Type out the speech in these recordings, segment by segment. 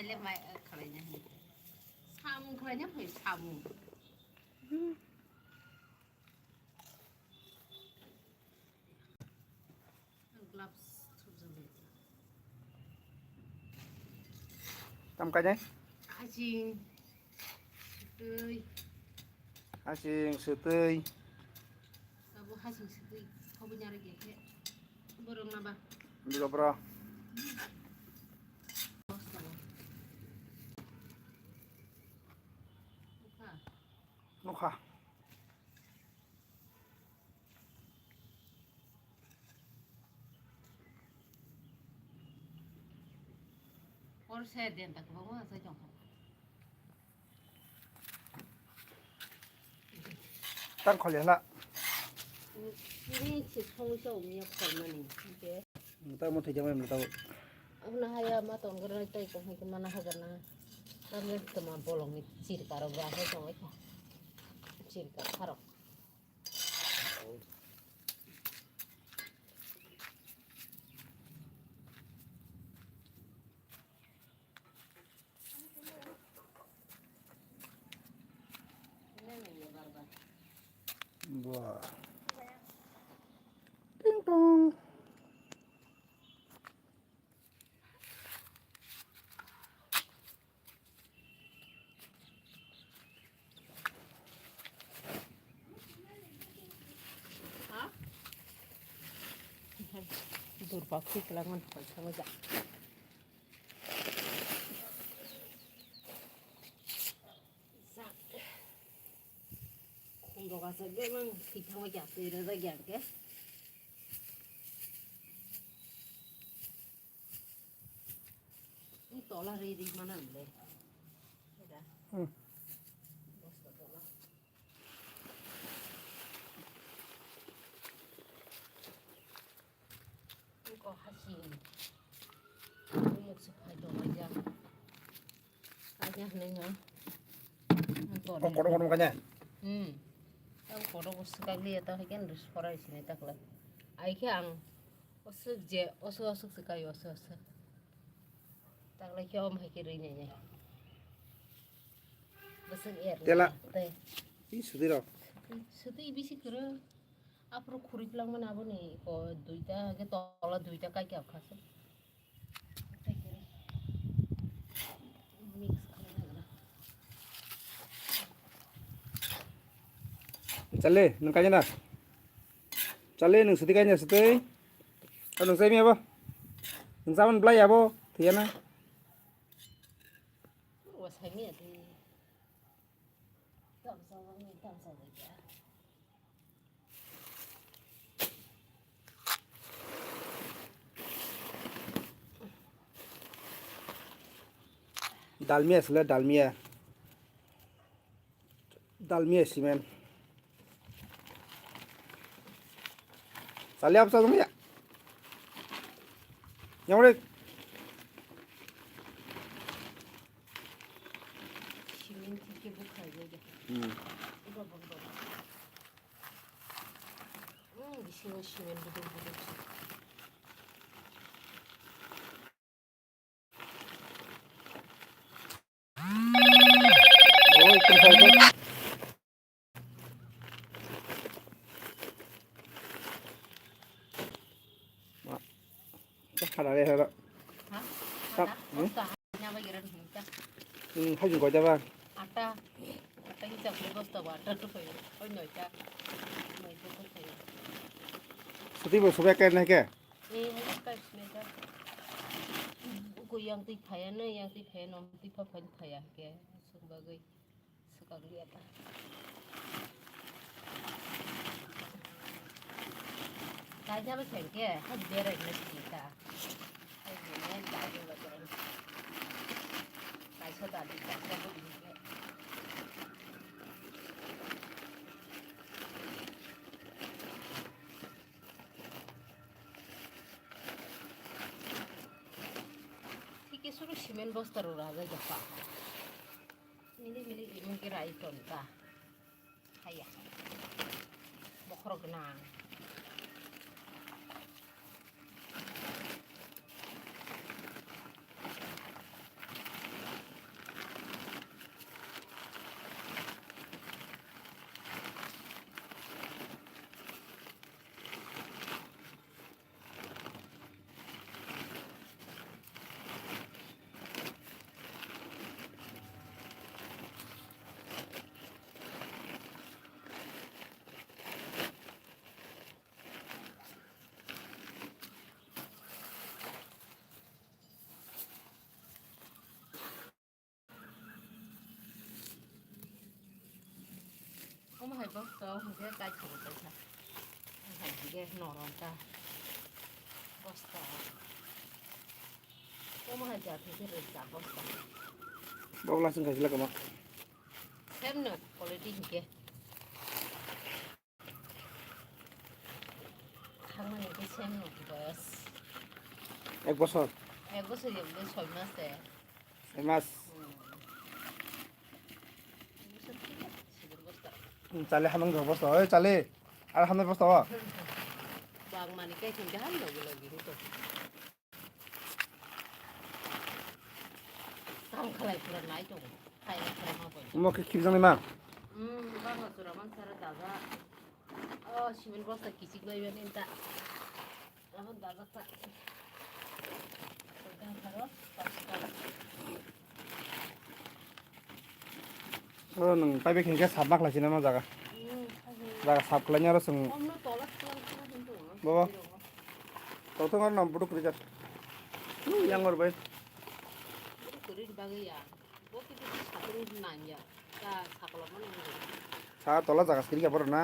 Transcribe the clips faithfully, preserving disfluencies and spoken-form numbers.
Le mai, eh, khalaina hin. Samung khalaina phai samung. Gloves thupjak le. Tam kainai? Haching. Sutui. Haching sutui. Abo haching sutui. Khobo nyari gekhe. Borok naba. Bigo bro. Nukha. Hor se den tak bo ma sa jong. Tang khol ya la. Ni chi thong so mi khol mani. Ke. Tamo thwijak mai tamo. Abna haya ma tong gra tai ko hai mana hagar na. Tamle tama bolong ni chirka ro ga hai tong ai. Chirka kharok. Wah. Ting tong. Durba khwi kwlangmani phaisa moja. Khumrok aswk bebak thwi thangma khe aswk rwjak ya hwnkhe. Ni tola ri ri mana le. Eda. Hmm. Bosta tola. Ko hasi. Ko yak se phai to ya. Kanya hne no. Ko kono kono kanya. Hmm. Ang kono ko sekali ya ta hakin ris korai sini takla. Ai khe ang. Oswk je, oswk, oswk se kai, oswk, oswk. Taklai khe om hai khe rwi nai nai. Bwswk er Tela. Tei. Ih, sudi rok. Sudi bisi kwrwi. Aphuru khuri kwlangmani aboni ko duita, hwnkhe tola duita kaikha kha se. Mix khlai nai. Chale, nwng kaina da? Chale, nwng sudi kaina sudi? O nwng chai miya bo? Nwng chabon blai abo? Thiyana? Wa sai miya di. Tam sa wa mi tam sa wa ya. Dalmia sila dalmia. Dalmia simen. Sali apa satu ya? Yang mana? Simen tiga buka aja. Hmm. Udah bang bang. Hmm, di sini simen betul betul. Hajung koi jaba? Atta. Atta hisa kuri bosta ba, atta to koi. Oi noita. Noita to koi. Suti bo subai kai nai ke? Eh, hajung kai sinai ta. Ugo yang twi phaya no, yang twi phaya no, twi pha phani phaya ke. Sung bagwi. Swkang liya ta. Kaisa ba sengke, ha berai na sita. Hai bini, hai bini. Kaisa ta di, kaisa ta di. Thike suru cement bosta rok rajak ya pa. Mili mili imung khe rai ton ta. Haya. Bokhorok gwnang. Bosta o hwnkhe kaithoro kaisa. Hai hwnkhe norom ta. Bosta o. Omo hai jat hwnkhe rwchap bosta. Bogla sing khaisila kwma. Sem no quality hwnkhe. Thangmani hwnkhe sem no boyos. Ek bosor? Ek bosor ya bole soi mas de. Soi mas. Hmm. Hmm, chale hamang do bosta. Oi, chale. Ar hamang bosta o. Bang mani kai thun jahal logi logi hito. Tam khalai pura nai tongo. Khai pura ma bai. Mo khe khibjang ma. Hmm, bang ma sura man sara daga. Oh, simen bosta kichik bai ben inta. Oro nwng paibe khe sap ma khlai sinai ma jaga. Jaga sap khlaini oro chwng. Bobo. Tongthok oro no buduk kwrwi jak. Yang oro bai. Sa tola jaga siri ya borok na.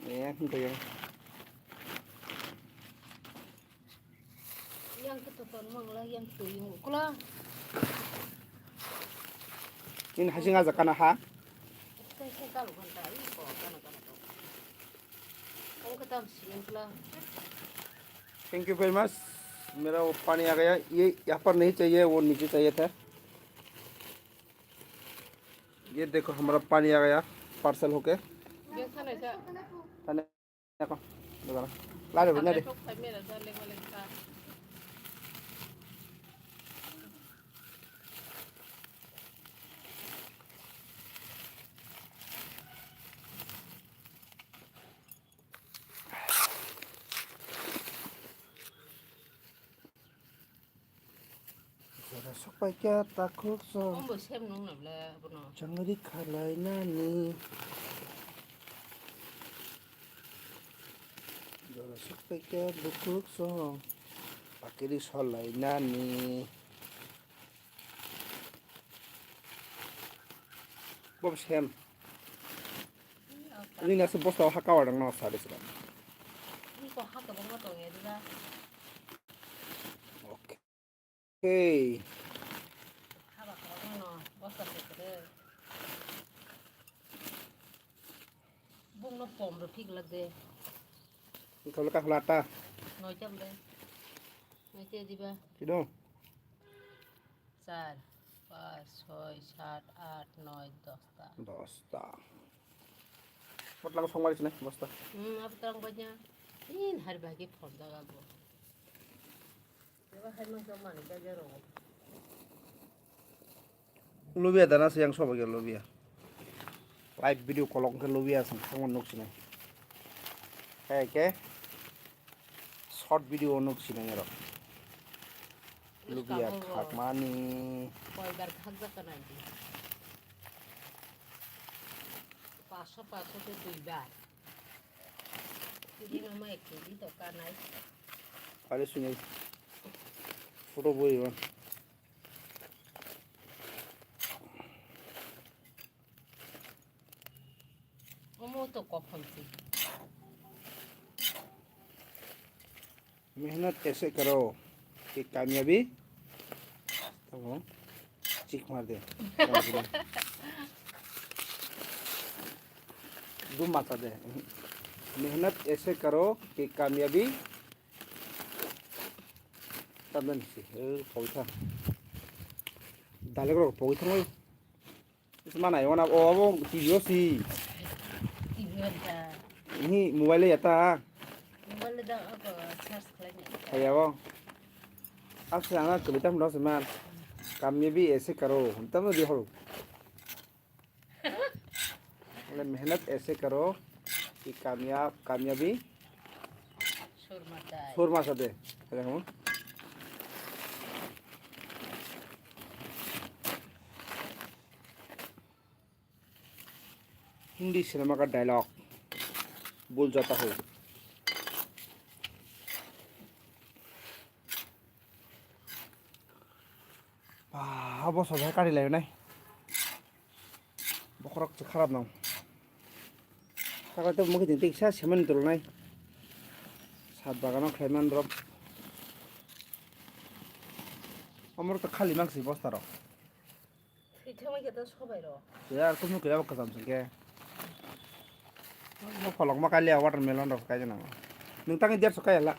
Eh, hwnkhe ya. Yang khe to ton mang la, yang khe to yung ukla. Ini hasing aja kana ha. Kai kai kalu kan ta, i ko kana kana to. Ang khe tam sing ukla. Thank you very much. मेरा वो पानी आ गया, ये यहाँ पर नहीं चाहिए, वो नीचे चाहिए था। ये देखो हमारा पानी आ गया पार्सल होके। Biasa na sa. Tanya kok, dua. Lari, benar deh. Tok kami rasa leng leng ka. Jora sokpaikha takhuk song. Ombo sem nung nabla abono. Changri khalai nani. Jora sokpaikha bukhuk song. Pakiri solai nani. Bob sem. Ini nasi bosta haka wadang na sari sira. Ini kok haka bang ma tong ya dila. Okay. Hey. Haba khoroknwi no bosta se kwrwi. Bungno pom rw phik lak de. Wngkha le kakhwla ta. Noita bwle. Noita diba. Kino? Char, pas, soi, sat, at, noi, dosta. Dosta. Botlang songmari sini bosta. Hmm, apa terang banyak? In hari bagi phone jaga bo. Lubia dana se yang sobo ge lubia. Live video kolok ke lubia sang thangma nuk sinai. Hai ke short video nuk sinai ro. Lubia khakmani. Koibar khakjak kana di. Paso paso ke duibar. Kiri nama ek kiri to kanai. Pare sungai. Photo boi ba. Omo to kophom si. मेहनत ऐसे करो कि कामयाबी, tamo, chik mar de. Dum mata de. मेहनत ऐसे करो कि कामयाबी, tabdan si, eh, pogitha. Dalek rok pogitha mo. Mana yang mana, oh, abo T V o si. T V o ta. Ini mobile ya ta. Mobile da ako charge khlai ni. Hai abo. Asa ana kali tam dos man. कामयाबी ऐसे करो. Tam di horo. मेहनत ऐसे करो कि कामयाब, कामयाबी सुरमा चाहे। सुरमा चाहे। Hindi cinema ka dialogue, भूल जाता हूँ. Ba, abo sobai kari lai nai. Khorok se kharap nang. Takai to mukhi din tiksa semen tulnai. Sat bagano khlaiman rok. Amor to khali mangsi bosta rok. Thwi thangwi khe to sobai rok. Ya, ar kumu kira baka jam singke. Mo pholok ma kali watermelon rok kai nang. Nung tangi der so kai la.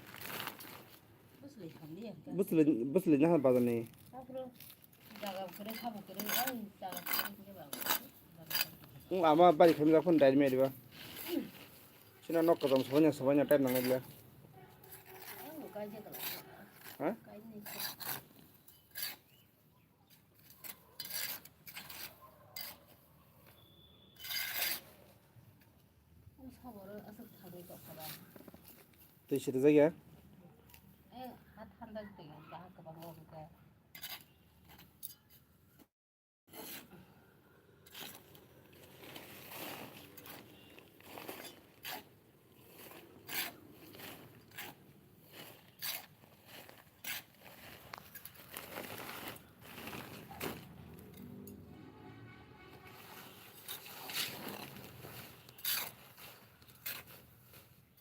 Busli hamni ya. Busli, busli na bazani. Jaga kwrwi, sabo kwrwi, ai, jaga kwrwi hwnkhe ba. Wng ama bari khamjak phano dairi meri ba. Chini nok kwcham sobaina sobaina time nangnai le. Ang bo kaijak kala. Ha? Kaijak. Ang sabo ro aswk thangwi tongkha ba. Twi sita jagya? Eh, ha thanda twi, ha kwbangma hwnkhe.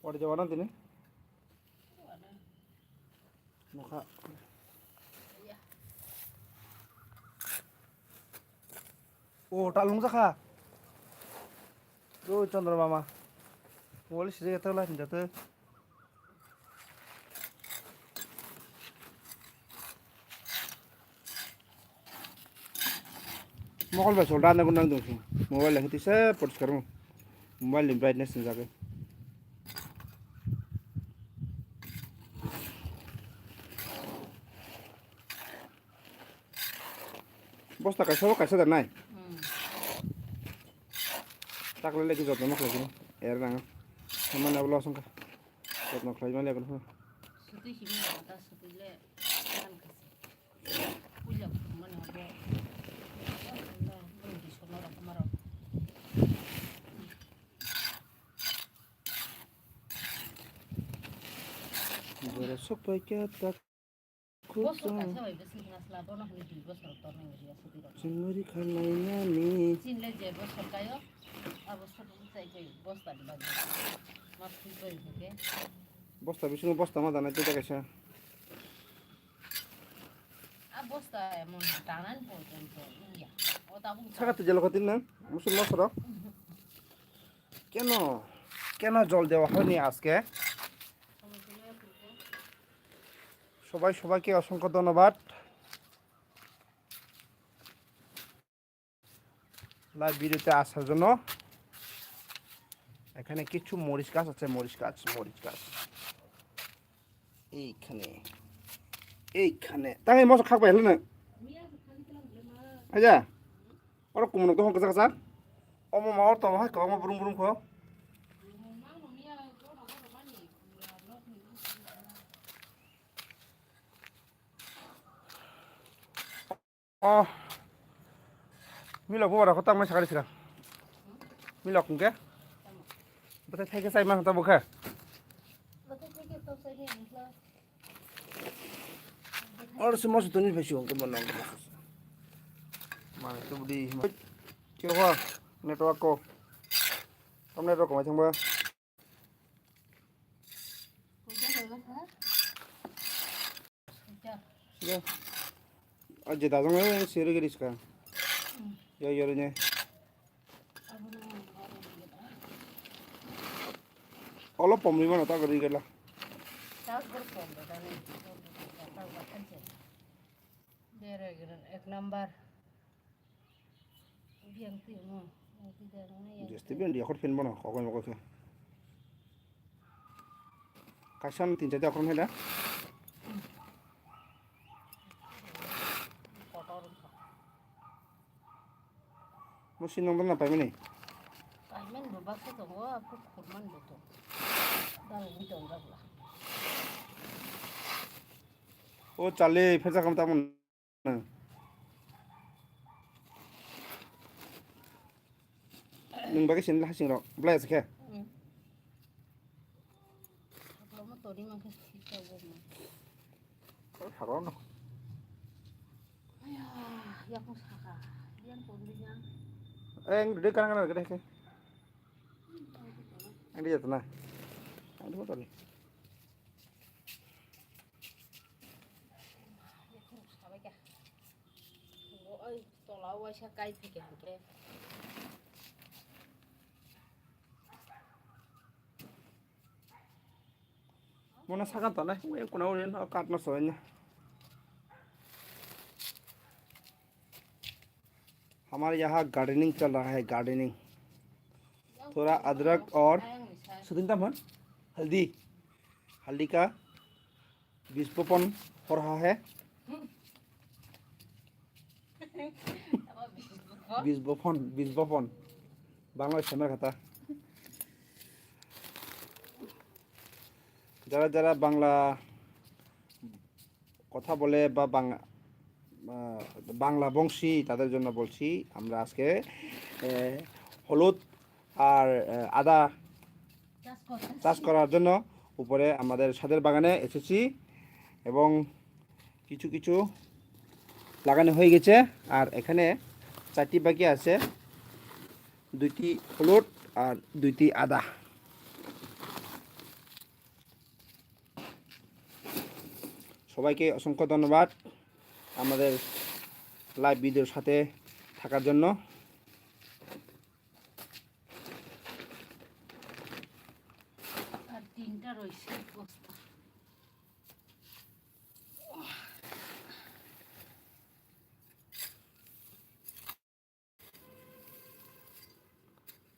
Pore jawana tini. Nokha. O, ta lung jakha. O, Chandra mama. Wali sijak ta lai hinjak ta. Mokol bai sol rana gunang dong. Mobile hai tisa pots karung. Mobile ni brightness ni jaga. Bosta kaisa o kaisa da nai. Hmm. Takle leki jotno makle kini. Er nang. Samana bolo songka. Jotno khlai male kono. Sutui simi ta sutui le. Puila phurmani abo. Bwrwi sono rok maro. Bwrwi sok pai khe tak khuk. Bosor kaisa bai bwswk nasla bono hwnwi dui bosor tornai ria sutui rok. Chumari khalai nani. Chinle je bosor kayo. Abo sutui chai pai bosta ni bagwi. Ma sutui pai hwnkhe. Bosta bisingo bosta ma danai tei kaisa. A bosta emon danan porjonto iya. O tabuk. Saka tu jelo khatin na? Musul masoro. কেন? কেন জল দেওয়া হয়নি আজকে? সবাই সবাইকে অসংখ্য ধন্যবাদ। Live video-তে আসার জন্য। এখানে কিছু মরিচ গাছ আছে, মরিচ গাছ, মরিচ গাছ। এইখানে, এইখানে। তাই মশা খাক পাইলে না? আচ্ছা, ওরা কুমনো তো হংকে চাকা চাক। অমো মা ওর তো হয়, কমো বুরুম বুরুম খো। Oh. Milok bo ora ko tangmani sakari sira. Milok hwnkhe. Bwthai thaikhe chai man ta bwkha. Or se moso toni phai siyong ke bono. Mane to budi. Kyo ha network ko. Tamne rok mai thangba. Ya. Aje dajong e siri giri ska. Ya ya ne. Olo pomri mano ta gari gela. Ek number. Jesti ben dia khot phin bono kokoi mokoi khe. Kaisa no tin char ta khorang hai da. Mo sin nong dana paimani. Paiman bo baksa tongo, apo khorman bo to. Dal ni tong dagla. O chale phersa kam tamon. Nwng bagwi sini hasing rok, belai aswk khe. Sakno. Ayah, yakung saka. Biang pun biang. Eh, ang duduk kana kana gede ke. Ang di jatna. Ang di motor ni. Oi, tola waisa kai thike hingke. Mona saka tonai, oi kuna oi no kat no soy na. हमारे यहाँ गार्डनिंग चल रहा है, गार्डनिंग। थोड़ा अदरक और सुदिन तमन हल्दी, हल्दी का बीज बोपन हो रहा है। Bis bopon, bis bopon. Bangla semer kata. যারা যারা বাংলা কথা বলে বা বাং-, আহ, বাংলা বংশী, তাদের জন্য বলছি, আমরা আজকে, এ, হলুদ আর, এ, আদা চাষ করতে চাষ করার জন্য উপরে আমাদের ছাদের বাগানে এসেছি এবং কিছু কিছু লাগানো হয়ে গেছে। আর এখানে চারটি বাকি আছে, দুইটি হলুদ আর দুইটি আদা। সবাইকে অসংখ্য ধন্যবাদ আমাদের লাইভ ভিডিওর সাথে থাকার জন্য। আর তিনটা রয়েছে বস্তা।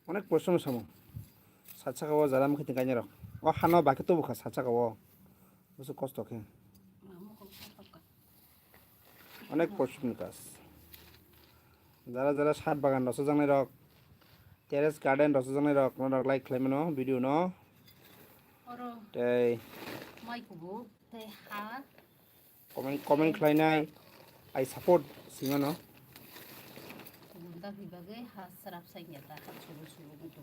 Onek proshno samo. Sat saka o jara mukhe kainai rok. O hano bakhe tubu kha sat saka o. Busu kosto khe. Onek proshno kas. Jara jara sat bagan roso jangnai rok. Terrace garden roso jangnai rok. Norok like khlai mano video no. Oro. Tei. Mai kubu tei ha. Comment, comment khlainai, I support singano. Kubun ta phi bagwi ha srap saingya ta ha subu subu kutu.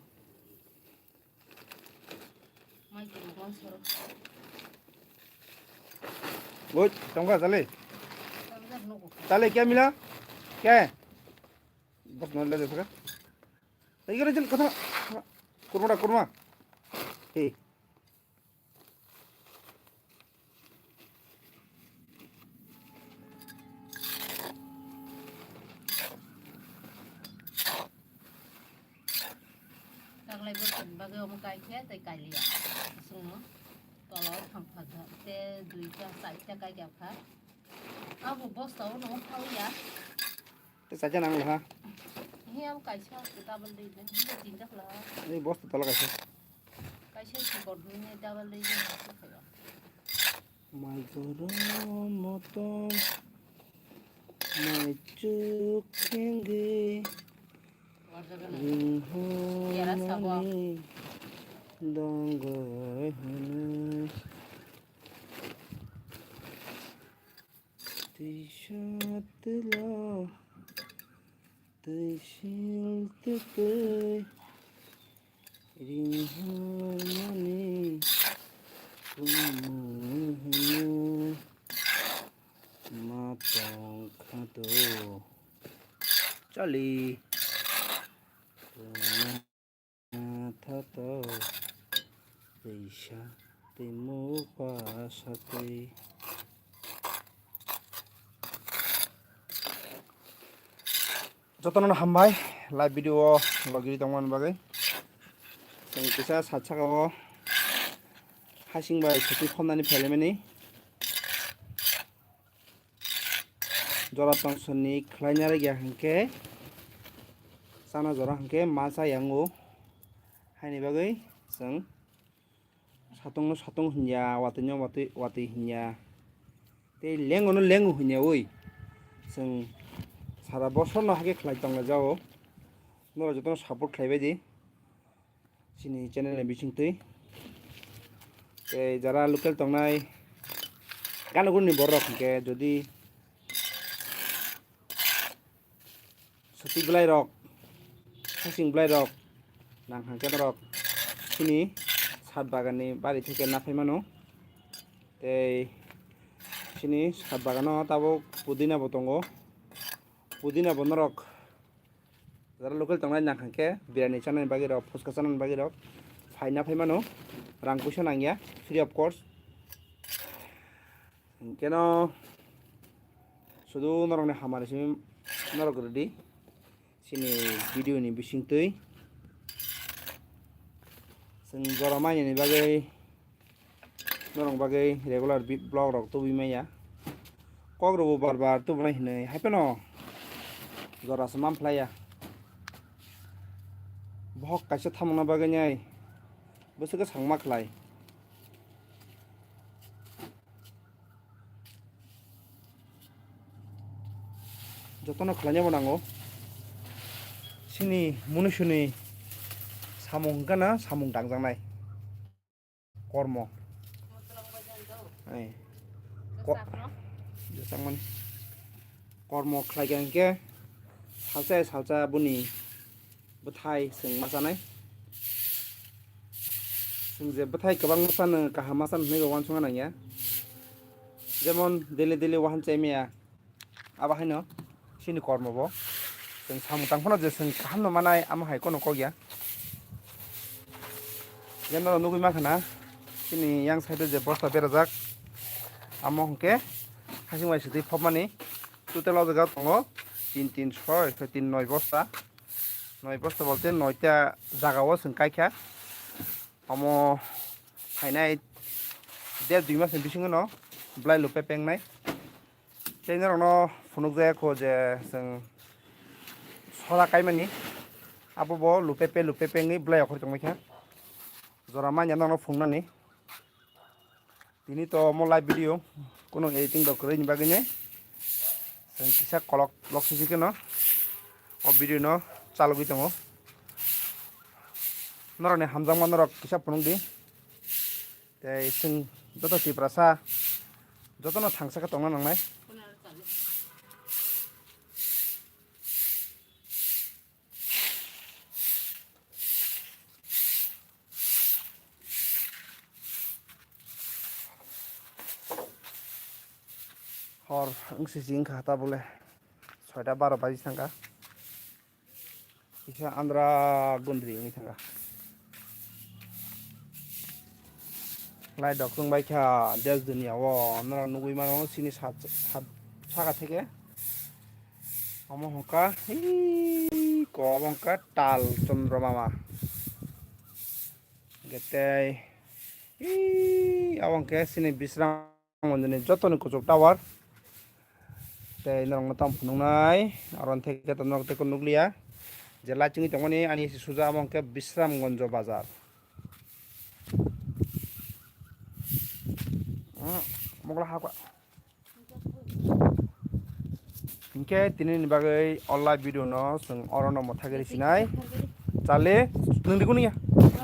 Mai kubu ma soro. Woi, tongka chale. Tongka nuku. Chale kya mila? Kya hai? Bas no le dekha. Tei gare jin kotha. Kurma da kurma. Hey. Taglai bo tong bagwi omo kaikhe tei kailiya. Chwngno tolo thangpha kha, tei duita, chaita kaikha kha. Abo bosta o no phawiya. Tei chaita nang ha. He abo kaisa double dei, he tinta khla. Ei bosta tolo kaisa. Kaisa si bor ni double dei ni kaisa khayo. Mai goro motom, mai chuk khenge, ringho mani dongoi hwnwi. Tisa tila, twisil twtwi, ringho mani kumu hino ma tong kha do. Chali. Thato teisa tei mukha satwi. Jotono hambai live video o logiri tongmani bagwi. Chwng kisa sat saka o hasing bai sotwi khomnani phaimani. Jora tongthokni khlaina rwgya hwnkhe, chana jora hwnkhe ma cha yango. Haini bagwi chwng satungno satung hinya, watwino watwi, watwi hinya. Tei lengono lengo hinyawi chwng sara bosorno hakhe khlai tonglaijao. Norok jotono support khlaibaidi. Chini channel ni bisingtwi. Tei jara local tongnai gana guruni borok hwnkhe jodi sotwi bwlairok, hasing bwlairok nang hwnkhe norok chini sat baganni bari theke naphai mano. Tei chini sat bagano tabuk pudina bo tongo. Pudina bo norok Jara local tongnai nang khe biryani chanani bagwi rok, phuchka chanani bagwi rok phaina phai mano, rang puisa nang ya, free of cost. Hinkeno sudu norokni hamari simi norok rwdi chini video ni bisingtwi. Chwng jora mainani bagwi norok bagwi regular bi-, vlog rok tubui maya. Kok rwbo bar bar tubunai hinwi hai phano jora se man phlaiya. Bohok kaisa thamungna bagwi nai bwswk swngma khlai. Jotono khlainai bo nango. Chini munisuni samung hwnkha na samung tangjaknai. Kormo. Ai. Ko-, jwsakmani. Kormo khlai kha hinkhe salsa salsa boni bwthai chwng ma chanai. Chwng je bwthai kwbangma chano, kaham ma chano hwnwi bo uansukna nangya. Jemon daily daily wahan chai maya. Abo haino chini kormo bo. Chwng samung tang phano je chwng kaham no manai, amo hai kono kok ya. Je norok nugui mankha na, chini yang side o je bosta berajak, amo hwnkhe hasing bai swtwi phobmani. Total o jaga tongo tin tin soi, soi tin noi bosta. Noi bosta bolte noita jaga o chwng kaikha. Omo phainai der dui mas ni bisingo no belai lupe pengnai. Tei norokno phunukjaya kho je chwng sora kaimani, abo bo lupe pe, lupe pengwi belai okhorwi tongbaikha. Jora manya norokno phunuknani. Tini to omo live video, kunu editing rok kwrwini bagwino chwng kisa kolok lok sisi kheno o video no chalogwi tongo. Norokni hamjakma norok kisa phunukdi. Tei chwng joto Tiprasa jotono thangsa khe tongna nangnai. Hor wngsi si wngkha ta bole soita baro baji thangkha. Kisa andra gundri wngwi thangkha. Light rok chwng bai kha desh duniya o norok nugui mano chini sat, sat, saka theke. Omo hwnkha hi ko obo hwnkha tal chondro mama. Getei hi abo hwnkhe chini Bisram Monjoni jotoni kuchuk tower. Tei norokno tamo phunuknai, aro theke to norok tei nukliya. Je light chingwi tongmani ani se suja amo hwnkhe Bisramganj bazar. Mokla hakwa. Hinkhe tini ni bagwi o live video no chwng oro no mwthagwi sinai. Chale, nwng di kunu ya?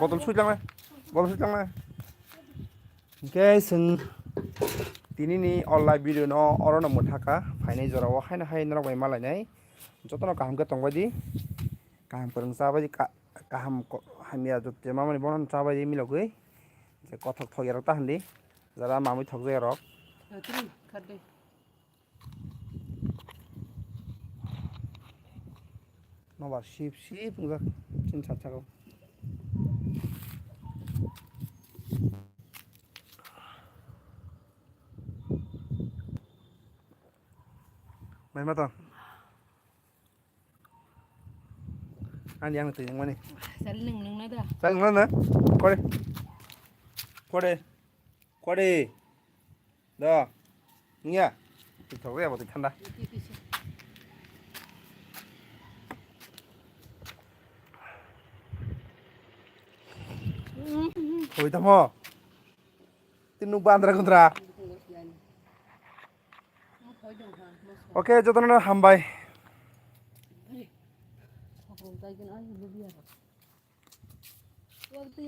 Botol sui tlangnai. Botol sui tlangnai. Hinkhe chwng tini ni o live video no oro no mwthakha, phainai jora o haino hai norok bai malainai. Jotono kaham khe tongbai di. Kaham kwrwng chabai di, ka-, kaham ko-, hamya jotto mamani bono chabai di milogwi. Je kothok thok yarok ta handi. Jara mamui thok jaya rok. Nobar sip sip wngjak chini sat saka o. Mai ma tong. Ani ang twi nangmani. Sal nung nung na da. Sal nung na. Kore. Kore. Kore. Da. Nya. Twi thok ya bo twi thanda. Hoi tamo. Tini nuk bandra gundra. Oke, jotono hambai.